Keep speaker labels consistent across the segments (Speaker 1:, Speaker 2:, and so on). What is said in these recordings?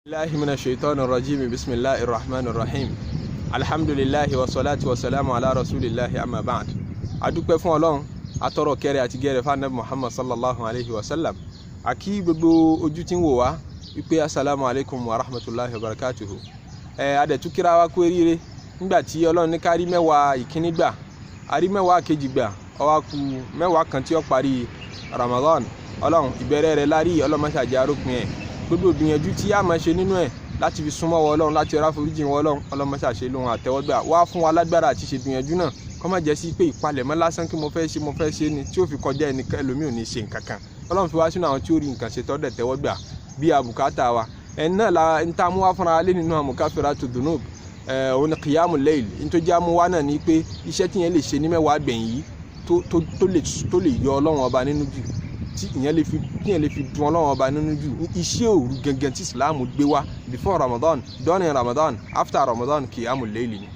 Speaker 1: الله من الشيطان الرجيم، بسم الله الرحمن الرحيم، الحمد لله والصلاة والسلام على رسول الله، أما بعد. Adúpẹ́ fún Ọlọ́run, atọrọ kẹrẹ àti gẹrẹ fún Anabi Muhammad sallallahu alayhi wa sallam. Àkí gbogbo ojú tí ń wò wá wípé asalaamu alaykum wa rahmatulahi wa barakatuhu. Ẹ adẹ̀túkìrá wa kú eríire nígbà tí Ọlọ́run ní ká rí 10 ìkíní gbà, a rí 10 kejì gbà, ó wá kù 10 kan tí ó parí Ramadan. Ọlọ́run, ìbẹ̀rẹ̀ rẹ̀ lárí, Ọlọ́run má ṣàjẹ́ arópin ẹ̀. Gbogbo ìgbìyànjú tí a máa ṣe nínú ẹ̀ láti fi súnmọ́ wọ Ọlọ́run, láti ọ̀rá foríjì wọ Ọlọ́run, Ọlọ́run má ṣàṣe lóhun àtẹ́wọ́gbà. Wá fún wa lágbára àti ṣe gbìyànjú náà, kó má jẹ́ sí pé ìpalẹ̀mọ́ lásán kí mo fẹ́ ṣe, mo fẹ́ ṣe ni tí ó fi kọjá ẹnìkan, ẹlòmíì ò ní ṣe nǹkan kan. Ọlọ́run fi wá sínú àwọn tí ó rí nǹkan ṣe tọ́dẹ̀ tẹ́wọ́gbà bí abùkátà wa. Ẹ̀ náà la ń tá mú wá fúnra lé nínú مكفرات الذنوب. Ẹ̀ òun ni قيام الليل. Nítorí amú wá náà ni pé iṣẹ́ tí yẹn lè ṣe ní 10 gbẹ̀yìn yìí tó lè yọ Ọlọ́run Ọba nínú jù, tí ìyẹn lè fi dùn Ọlọ́run Ọba nínú jù, iṣẹ́ òru gangan tí Islam gbé wá before Ramadan, during Ramadan, after Ramadan, قيام الليل ni.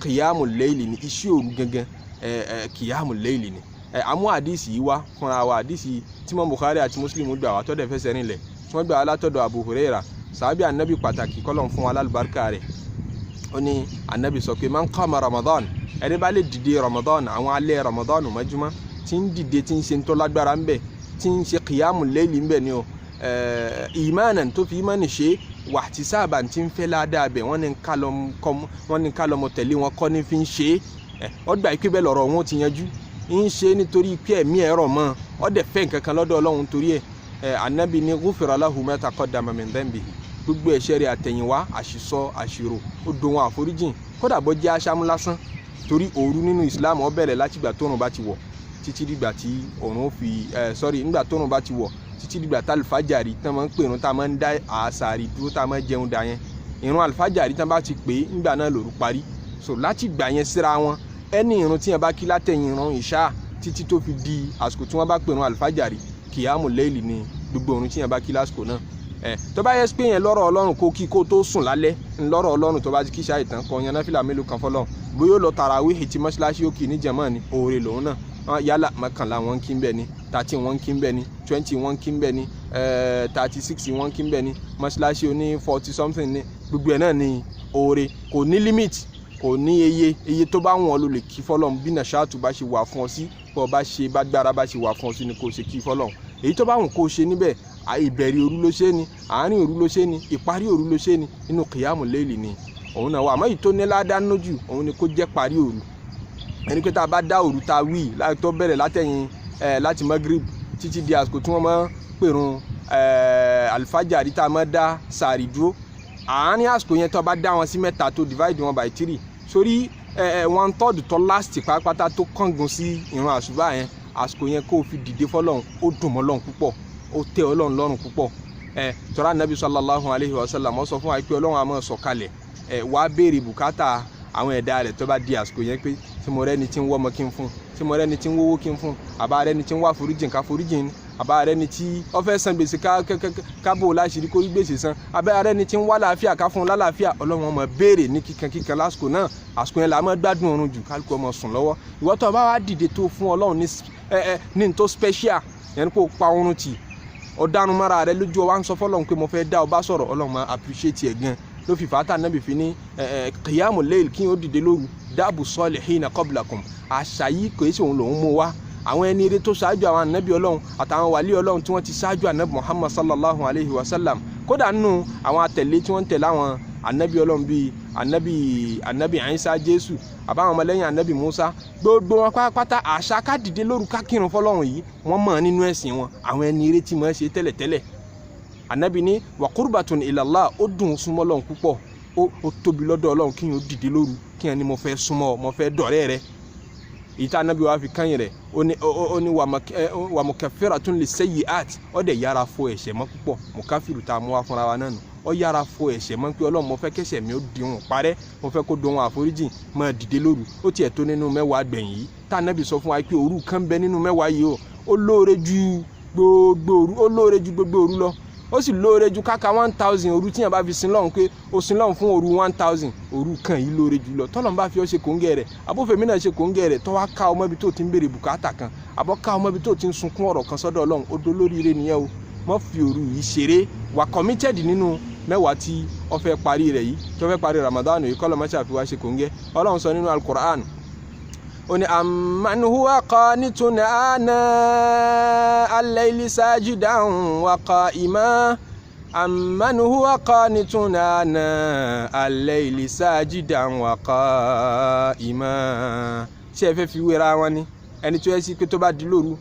Speaker 1: قيام الليل ni iṣẹ́ òru gangan. Ẹ ẹ قيام الليل ni. Ẹ amú àdìsí yìí wá fúnra wa, àdìsí tí mọ́ Bukhari àti Muslim gbà wá tọ́dẹ̀ fẹsẹ̀ rinlẹ̀, tí wọ́n gbà wá látọ̀dọ̀ Abu Huraira, sàábì anabi pàtàkì, kọ́lọ̀ fún wa lálùbáríkà rẹ̀. Ó ní anabi sọ pé من قام Ramadan, ẹni bá lè dìde Ramadan, àwọn alẹ́ Ramadan mọ́júmọ́, tí ń dìde, tí ń ṣe ń tó lágbára ń bẹ̀, tí ń ṣe قيام الليل ń bẹ̀ ni o, إيمانا, tó fi ìmánì ṣe, واحتسابا, tí ń fẹ́ ládàá bẹ̀, wọ́n ní ká lọ́mọ tẹ̀lé wọn kọ́ ní fi ń ṣe é. Ọ gbà pé bẹ́ẹ̀ lọ̀rọ̀ wọn ti yanjú, ń ṣe nítorí pé ẹ̀mí ẹ̀ rọ̀ mọ́ ọ, dẹ̀ fẹ́ nǹkan kan lọ́dọ̀ Ọlọ́run torí ẹ̀. Anabi ní غفر له ما تقدم من ذنبه. Gbogbo ẹ̀ṣẹ̀ rẹ̀ àtẹ̀yìnwá, àṣìsọ, àṣìrò, ó dohun àforíjìn, kódà bó jẹ́ aṣámú lásán. Torí òru nínú Islam, ó bẹ̀rẹ̀ láti ìgbà tóòrùn bá ti wọ̀ títí dìgbà tí òòrùn fi ẹ sọ́rí, nígbà tóòrùn bá ti wọ̀ títí dìgbà tá àlùfájàrí tán máa ń pèrún, tá a máa ń dá àṣàrí dúró, tá a máa ń jẹun dà yẹn. Ìrun àlùfájàrí tán bá ti pè é, nígbà náà lòru parí. So láti gbà yẹn síra wọn, ẹni ìrun tí yẹn bá kí látẹ̀yìn ìrun ìṣá títí tó fi di àsìkò tí wọ́n bá pèrún àlùfájàrí, قيام الليل ni gbogbo ìrun tí yẹn bá kí lásìkò náà. Ẹ tó bá yẹ pé yẹn lọ́rọ̀ Ọlọ́run, kó kí kó tó sùn lálẹ́ ńlọ́rọ̀ Ọlọ́run, tó bá ti kí ṣáà ìtàn kọ yan náfìlà mélòó kan fọlọ́run, bóyá ó lọ tàràwíhì tí mọ́ṣáláṣí ó kì í ní jàmá ni, òòrè lòun náà. Yálà 11 wọn kí ń bẹ̀ ni, 13 wọn kí ń bẹ̀ ni, 20 wọn kí ń bẹ̀ ni, 36 wọn kí ń bẹ̀ ni, mọ́ṣáláṣí oní 40 something ni, gbogbo ẹ̀ náà ni òòrè. Kò ní limit, kò ní iye tó bá wọn ló lè kí fọlọ́run. Bí nàṣàtú bá ṣe wà fún ọ sí, bọ́ bá ṣe bá gbára bá ṣe wà fún ọ sí ni kò ṣe kí fọlọ́run. Èyí tó bá wùn kó ṣe níbẹ̀, ìbẹ̀rẹ̀ òru ló ṣe ni, àárín òru ló ṣe ni, ìparí òru ló ṣe ni, nínú قيام الليل ni òun náà wà. Àmọ́ èyí tó ní ládàá jù, òun ni kó jẹ́ parí òru. Ẹni pé tá a bá dá òru tá a wí láti tó bẹ̀rẹ̀ látẹ̀yìn ẹ̀ láti Magrib títí di àsìkò tí wọ́n máa ń pèrun àlùfájàrí, tá a máa dá sàárì dúró, àárín àsìkò yẹn, tó bá dá wọn sí mẹ́ta, tó divide wọn by three sórí ẹ one third tó last pátápátá tó kángun sí ìrun àṣùbà yẹn, àsìkò yẹn kó o fi dìde fọlọ́run, ó dùn mọ́ Ọlọ́run púpọ̀, ó tẹ́ Ọlọ́run lọ́rùn púpọ̀. Ẹ tọ́ra Nabi sallallahu alayhi wa sallam, ó sọ fún wa pé Ọlọ́run á máa sọ̀kalẹ̀ ẹ wá béèrè bùkátà àwọn ẹ̀dá rẹ̀ tó bá di àsìkò yẹn, pé tí mo rẹ́ni tí ń wọ́ ọmọ kí n fún, tí mo rẹ́ni tí ń wówó kí n fún, àbá rẹ́ni tí ń wá foríjìn ká foríjìn, àbá rẹ́ni tí ó fẹ́ san gbèsè ká bò láṣìírí kó rí gbèsè san, àbá rẹ́ni tí ń wá làáfíà ká fún un lálàáfíà. Ọlọ́run ọmọ béèrè ní kíkan kíkan lásìkò náà. Àsìkò yẹn là máa gbádùn oorun jù, kálukú ọmọ sùn lọ́wọ́. Ìwọ tó bá wá dìde tó fún Ọlọ́run ní tó special yẹn, kó pa oorun tì, ọ̀daràn mọ́ra rẹ lójú ọ, wá ń sọ fọlọ́run pé mo fẹ́ dá ọ bá sọ̀rọ̀, Ọlọ́run máa appreciate ẹ̀ gan. Ló fi fàátà nábì fi ní قيام الليل, kí n ó dìde lóru, دأب الصالحين قبلكم. Àṣà yìí kò sí òun lòún mú wá, àwọn ẹni eré tó ṣáájú, àwọn ànábì Ọlọ́run àtàwọn wàlí Ọlọ́run tí wọ́n ti ṣáájú ànábì Muhammad sallallahu alayhi wa sallam, kódà nínú àwọn àtẹ̀lé tí wọ́n ń tẹ̀lé àwọn ànábì Ọlọ́run bíi ànábì Ìsá Jésù, àbáwọn ọmọlẹ́yìn ànábì Musa, gbogbo wọn pátápátá, àṣà ká dìde lóru ká kírun fọlọ́run yìí, wọ́n mọ̀ nínú ẹ̀sìn wọn. Àwọn ẹni eré tí wọ́n ṣe tẹ́lẹ̀tẹ́lẹ̀, ànábì ní وقربة إلى الله, ó dùn súnmọ́ Ọlọ́run púpọ̀, ó tóbi lọ́dọ̀ Ọlọ́run kí n ó dìde lóru, kí n ní mo fẹ́ súnmọ́ ọ, mo fẹ́ dọ̀rẹ́ rẹ. Èyí tá ànábì wa fi kányìn rẹ̀, ó ní ومكفرة للسيئات, ó dẹ̀ yára fọ ẹ̀ṣẹ̀ mọ́ púpọ̀. مكفر tá a mú wá fúnra wa náà nù, ó yára fọ ẹ̀ṣẹ̀ mọ́, pé Ọlọ́run, mo fẹ́ kẹ́ṣẹ̀ mi ó dihun parẹ́, mo fẹ́ kó dohun àforíjìn, máa dìde lóru. Ó tiẹ̀ tó nínú 10 gbẹ̀yìn yìí tá ànábì sọ fún wa pé òru kan bẹ nínú 10 yìí o, ó lóore ju gbogbo òru, ó lóore ju gbogbo òru lọ, ó sì lóore ju káka 1,000 òru tíyàn bá fi sin lọ́hùn, pé ó sin lọ́hùn fún òru 1,000, òru kan yìí lóore jù lọ. Tọ́lọ́n bá fi ọ́ ṣe kòńgẹ́ rẹ̀, abófèmí náà ṣe kòńgẹ́ rẹ̀, tọ́ wá ká ọmọ ibi tó ti ń béèrè bùkátà kan, àbọ̀ ká ọmọ ibi tó ti ń sunkún ọ̀rọ̀ kan sọ́dọ̀ Ọlọ́run, ó dolóríire nìyẹn o. Mọ́ fi òru yìí ṣeré, wà committed nínú. Mẹ́wàá tí ó fẹ́ parí rẹ̀ yìí, tó fẹ́ parí Ramadan yìí, kọ́lọ́ mọ́ṣá fi wá ṣe kòńgẹ́. Ọlọ́run sọ nínú Al-Qur'an, ó ní amman huwa qanitun ana al-layli sajidan wa qa'ima, amman huwa qanitun ana al-layli sajidan wa qa'ima. Ṣé ẹ fẹ́ fi wéra wọn ni? Ẹni tó yẹ sí pé tó bá di lóru,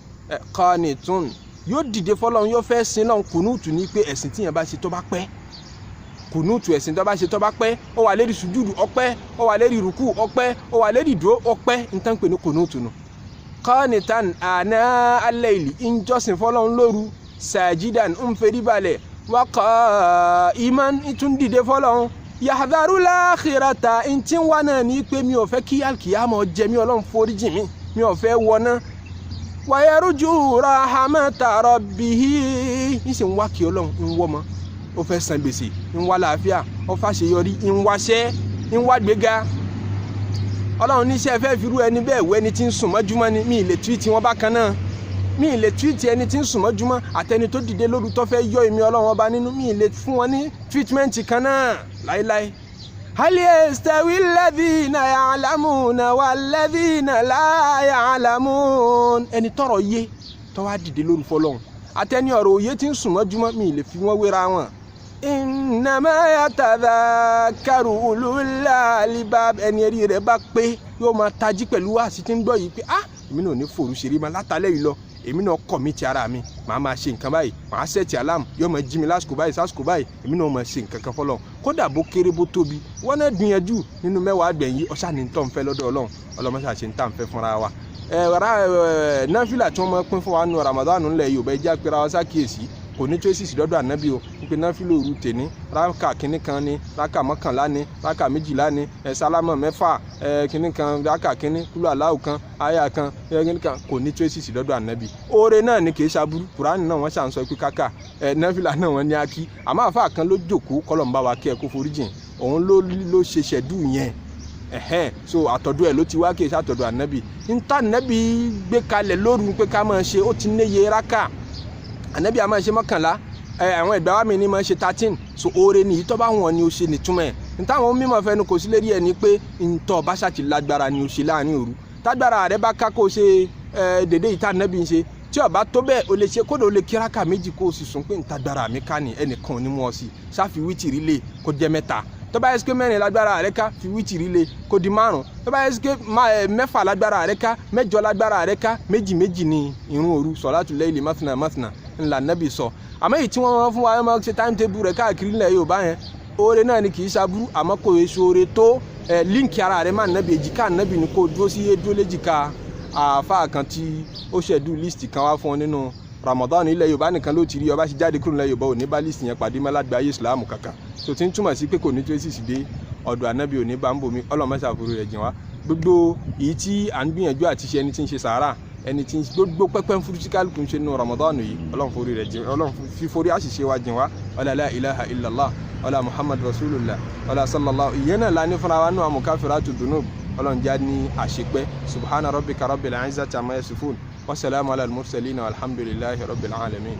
Speaker 1: qanitun, yóò dìde fọlọ́run, yóò fẹ́ sin lọ́run. Kùnúùtù ní pé ẹ̀sìn tíyẹn bá ṣe tó bá pẹ́, kùnúùtù ẹ̀sìn tó bá ṣe tó bá pẹ́, ó wà lérí sùjúdù ọpẹ́, ó wà lérí rùkú ọpẹ́, ó wà lérí ìdúró ọpẹ́, n tán pè ní kùnúùtù nù. Qanitan ana al-layli, ń jọ́sìn fọlọ́run lóru, sajidan, ń ferí balẹ̀, wa qa'iman, ń tún dìde fọlọ́run, yahdharu l-akhirata, ntí wà náà ní pé mi ò fẹ́ kí alkiyama jẹ mí, Ọlọ́run foríjì mi, mi ò fẹ́ wọná, wa yarju rahmata rabbihi, ń sì ń wá kí Ọlọ́run, ń wọ́ mọ́, ó fẹ́ san gbèsè, ń wá làáfíà, ó fàṣeyọrí, ń wáṣẹ́, ń wá gbéga. Ọlọ́run níṣẹ́ fẹ́ firú ẹni bẹ́ẹ̀ wọ ẹni tí ń sùn mọ́júmọ́ ni? Mi ì lè treat wọn bákan náà. Mi ì lè treat ẹni tí ń sùn mọ́júmọ́ àtẹni tó dìde lóru tó fẹ́ yọ èmi Ọlọ́run Ọba nínú. Mi ì lè fún wọn ní treatment kan náà láéláé. Hal yastawi alladhina ya'lamuna walladhina la ya'lamun. Ẹni tọrọ yé tó wá dìde lóru fọlọ́run àtẹni ọ̀rọ̀ òye tí ń sùn mọ́júmọ́, mi ì lè fi wọ́n wéra wọn. Innama yatadhakkaru ulul albab. Ẹni ẹrí rẹ̀ bá pé yóò máa tají pẹ̀lú wáàsí tí ń gbọ́ yìí pé, ah, èmi náà ò ní fòrú ṣeré máa látàlẹ́ yìí lọ, èmi náà commit ara mi, màá máa ṣe nǹkan báyìí, màá set alarm, yóò máa jí mi lásìkò báyìí, sásìkò báyìí, èmi náà máa ṣe nǹkan kan fọlọ́run, kódà bó kéré bó tóbi. Wọ́n náà gbìyànjú nínú mẹ́wàá gbẹ̀yìn, ọ̀ṣà ní tó ń fẹ́ lọ́dọ̀ Ọlọ́run. Ọlọ́mọṣà ṣe ń tà ń fẹ́ fúnra wa. Ẹ ra ẹ náfìlà tí wọ́n máa pín fún wa nù Ramadan ńlẹ̀ Yorùbá, ẹ jẹ́ àpẹẹrẹ wa sákìyèsí, kò ní traces lọ́dọ̀ ànábì o, wípé náfìlà òru tèní, rákà kínní kan ni, rákà 11 ni, rákà 12 ni, ẹ sálámà 6, ẹ kínní kan, rákà kínní, kúlù aláwò kan, àyà kan, ẹ kínní kan, kò ní traces lọ́dọ̀ ànábì. Oore náà ni, kì í ṣaburú. Kùránì náà wọ́n ṣà ń sọ pé káka ẹ náfìlà náà wọ́n ní akí. Àmọ́ àfa kan ló jòkó, kọ́lọ̀ ń bá wa kí ẹ kó foríjìn, òun ló ṣe ṣẹ̀dú yẹn ẹ̀hẹ́n. So àtọ̀dọ̀ ẹ̀ ló ti wá, kì í ṣàtọ̀dọ̀ ànábì. Níta ànábì gbé kalẹ̀ lóru pé ká máa ṣe, ó ti níye rákà. Ànábì a máa ṣe 11, ẹ àwọn ìgbà wa mi ní máa ṣe 13. So oore ni, ìtọ́ bá wọn ni ó ṣe nìtúmọ̀ ẹ̀. Níta àwọn mímọ̀ fẹnu kò sí lérí ẹ̀ ní pé ntọ́ bá ṣàti lágbára ni ó ṣe láàrin òru. Tágbára rẹ bá ká, kó o ṣe ẹ dédé ìta ànábì ń ṣe. Tí ó bá tó bẹ́ẹ̀, o lè ṣe, kódà o lè kí rákà 2 kó o sì sùn pé ntagbára mi ká ní, ẹnìkan ò ní mú ọ sí. Ṣáfi wítìrí lé, kó jẹ́ 3. Tó bá yẹ sí pé 4 lágbára rẹ ká, fi wítìrí lé, kó di 5. Tó bá yẹ sí pé 6 lágbára rẹ ká, 8 lágbára rẹ ká, méjì méjì ní irun òru. Sọ̀látù layli mathna mathna ńlá nábì sọ. Àmọ́ èyí tí wọ́n máa fún wa, wọ́n máa ṣe time table rẹ̀ káàkiri nílẹ̀ Yorùbá yẹn, oore náà ni, kì í ṣaburú, àmọ́ kò èso oore tó ẹ link ara rẹ má nábì. Èjìká nábì ni kò dúró sí, yé dúró léjìká àáfàá kan tí ó ṣẹ̀dú list kan wá fún ọ nínú Ramadan. Ilẹ̀ Yorùbá nìkan ló ti rí. Ọba ṣe jáde kúrò nílẹ̀ Yorùbá, ò ní bá list yẹn pàdé mọ́ lágbàáyé Ìsìlámù kankan. So tí ń túmọ̀ sí pé kò ní traces dé ọ̀dọ̀ ànábì, ò ní bá ń bomi. Ọlọ́mọṣàfúru rẹ̀ jìn wá. Gbogbo èyí tí à ń gbìyànjú àti ṣe, ẹni tí ń ṣe sàárà, ẹni tí ń gbogbo pẹ́pẹ́ ń furu tí kálukú ń ṣe nínú Ramadan yìí, Ọlọ́run forí rẹ̀ jìn, Ọlọ́run fíforí àṣìṣe wa jìn wá. Ọlá la ilaha illallah, ọlá Muhammad rasulullah, ọlá sallallahu. Ìyẹn náà la ní fúnra wa nù àmukafiratu dunub. Ọlọ́run já ní àṣepẹ́. Subhana rabbika rabbil izzati amma yasifun, wasalaamu ala al-mursalin, walhamdulillahi rabbil alamin.